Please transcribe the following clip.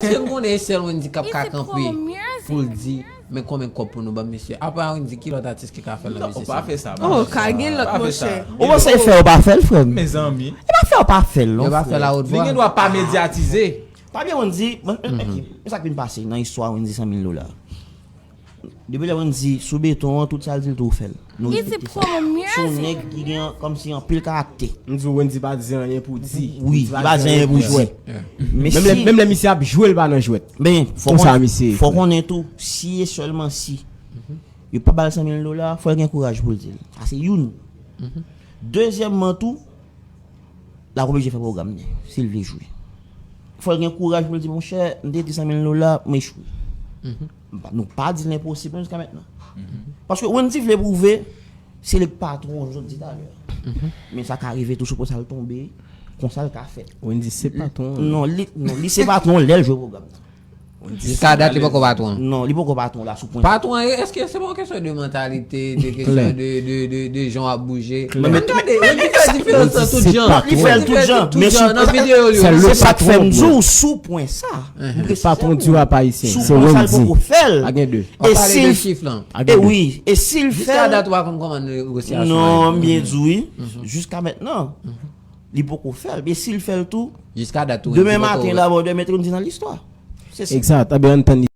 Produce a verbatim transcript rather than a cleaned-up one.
Èske n konnen e sèl Wendy k ap ka kanpe pou l di, men konbyen kòb pou nou ban misye? Apa Wendy, ki lòt atis ki ka fè l nan Non, misye? Ou pa fè sa. Oh, ka gen lòt, Pa fè monchè. sa. Ou panse e fè ou pa fè l, frè m? Mezanmi. E pa fè ou pa fè l, non, Yo pa fè frè. La Haute Li gen Voix. Dwa pa medyatize. Pa byen Wendy, men men sa k vin pase nan istwa Wendy san mil dola. Depi lè Wendy sou beton an, tout sa l di l tou fè l. Nou Is it respekte sa. promo music? Se yon nèg ki gen kòmsi anpil karaktè. M di w, Wendy pa di anyen pou di. Wi, li pa di anyen pou jwèt. Men Menm lè- si, menm lè misye ap jwe, l pa nan jwèt. ben, fò Konsa konnen- misye. Fò konnen tou, si e sèlman si yo pa ba l san mil dola, fò l gen kouraj pou l di l. Sa se youn. Dezyèmman tou, l ap oblije fè pwogram li, si l vle jwe. Fò l gen kouraj pou l di, monchè, m te di san mil dola, m echwe. M pa- Nou pa di l enposib non, jiska mentnan. Paske Wendy vle pwouve se li k patwon, jan w di talè. Men sa ka rive tou sou pwen sa l tonbe, konsa l ka fèt. Wendy se patwon. Non, li, non, li se patwon lè l jwe pwogram nan. Jiska dat, li poko patwon. Non, li poko patwon la sou pwen. Patwon, èske se pa yon kesyon de mantalite, de kesyon Klè. de, de, de, de jan w ap bouje? Men, men, Gade, Wendy fè diferans lan tout jan. Li fè l tout jan, men sou Nan videyo li yo. Sèl Se sa k fè m patwon, di bro. w, sou pwen sa. Patwon di w ap ayisyen. Sou Se pwen sa l Wendy. poko fè l. A gen de. W ap E pale si de l chif lan. A E gen de. wi, e si l fè Jiska l. dat, w pa konn kòman negosiyasyon Non, an m ye. byen di w, wi. Jiska mentnan. Li poko fè l. Men si l fè l tou, Jiska dat, tou, demen Wendy poko maten, la, bon, demen, Wendy nan listwa. Se sa. Egzat. Abyen, ann tann